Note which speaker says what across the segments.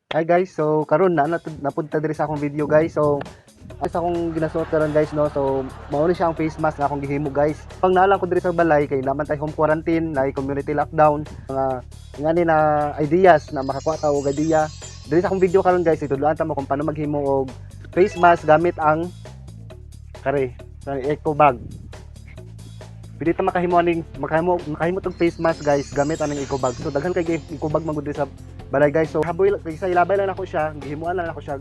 Speaker 1: Hi guys, so karon na napunta diri sa akong video, guys. So sa akong ginasuot karon, guys, no. So mao ni siya ang face mask nga akong gihimo, guys. Pang naalang ko diri sa balay kay naman tay home quarantine, na community lockdown, mga ngani na ideas na makakuha ta og idea. Diri sa akong video karon, guys, itudloan ta mo kung paano maghimo og face mask gamit ang kare, sa eco bag. Pwede ta makahimo tog face mask, guys, gamit aning eco bag. So daghan kay eco bag man gud diri sa balay, guys. So haboy kay sa ilabay lang nako siya, gihimuan lang nako siya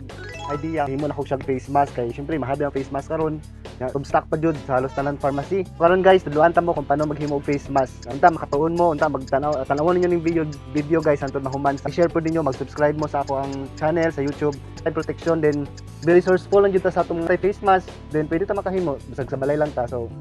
Speaker 1: idea. Himo nako siya face mask kay syempre mahabi ang face mask karon. Ya, stock pa jud sa halos tanan pharmacy. Karon guys, tudloan ta mo kung paano maghimo og face mask. Unta makatuon mo, unta magtanaw tanawon ninyo ning video video guys, hantod mahuman. I-share po ninyo, mag-subscribe mo sa ako ang channel sa YouTube. Ay protection, then be resourceful lang jud ta sa atong face mask, then pwede ta makahimo bisag sa balay lang ta. So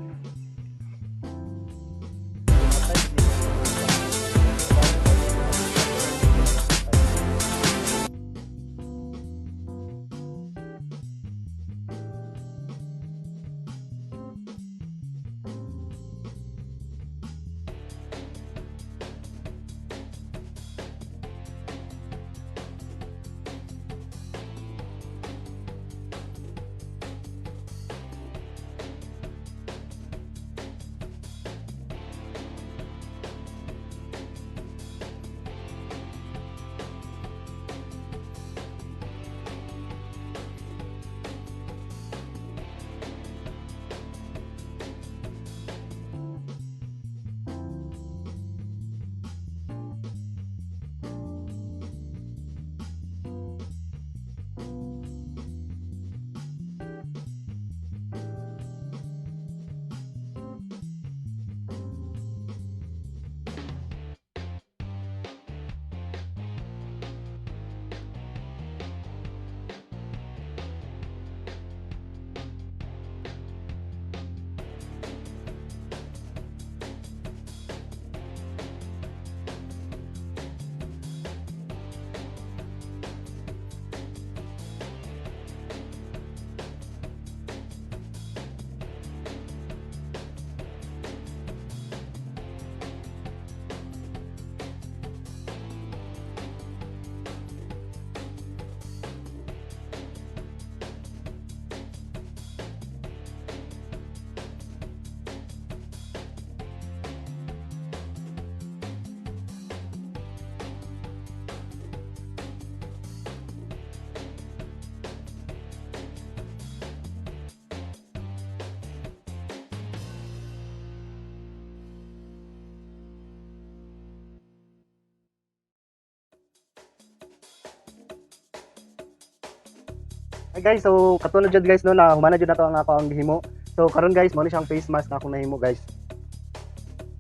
Speaker 1: hi guys, so katulad jud guys no na humana jud nato ang ako ang gihimo. So karon guys, mao ni siyang face mask na akong nahimo, guys.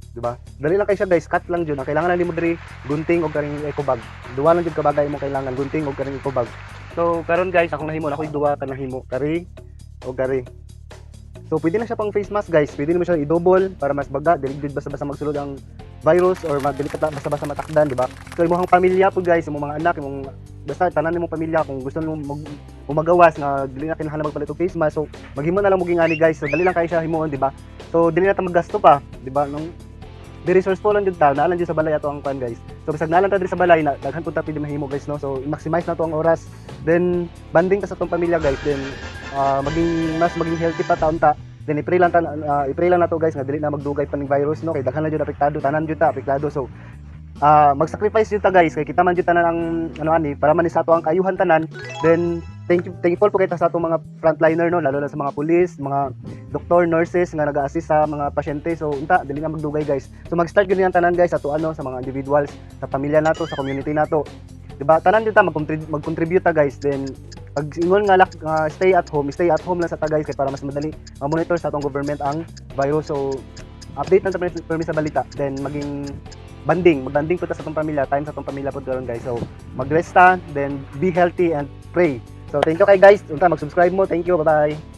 Speaker 1: Di ba? Dali lang kay siya, guys, cut lang jud. Ang kailangan lang nimo diri gunting og karing eco bag. Duwa lang jud ka bagay imong kailangan, gunting og karing eco bag. So karon guys, akong nahimo na ako'y duwa ka nahimo, kari og kari. So pwede na siya pang face mask, guys. Pwede nimo siya i-double para mas baga, dili jud basta-basta magsulod ang virus or dili ka basta-basta matakdan, di ba? So imong pamilya po guys, imong mga anak, imong basta tanan nimong pamilya, kung gusto nimo mag magawas nga dili na kinahanglan magpalit og face mask, so maghimo na lang mo gingani, guys. So dali lang kay siya himuon, di ba? So dili na ta maggasto pa, di ba? Nung be resourceful lang jud ta, naa lang jud sa balay ato ang kwan, guys. So bisag naa lang ta diri sa balay na daghan pud ta pwede mahimo, guys, no. So i-maximize na to ang oras. Then banding ta sa atong pamilya, guys, then maging mas maging healthy pa ta unta. Then i-pray lang nato, guys, nga dili na magdugay pa ning virus, no, kay daghan na jud apektado, tanan jud ta apektado. So mag-sacrifice jud ta, guys, kay kita man jud tanan ang ano ani para man ni sa ato ang kaayuhan tanan. Then thankful po kay ta sa atong mga frontliner, no, lalo na sa mga pulis, mga doktor, nurses nga nag-assist sa mga pasyente. So unta dili na magdugay, guys. So mag-start gyud ni ang tanan, guys, ato ano sa mga individuals, sa pamilya nato, sa community nato, di ba? Tanan jud ta mag-contribute ta, guys. Then pag ingon nga stay at home, stay at home lang sa ta, guys, kay para mas madali ma-monitor sa atong government ang virus. So update lang ta permi sa balita, then maging banding, magbanding po ta sa atong pamilya, time sa atong pamilya po karon, guys. So mag-rest ta, then be healthy and pray. So thank you kay guys, unta mag-subscribe mo. Thank you, bye-bye.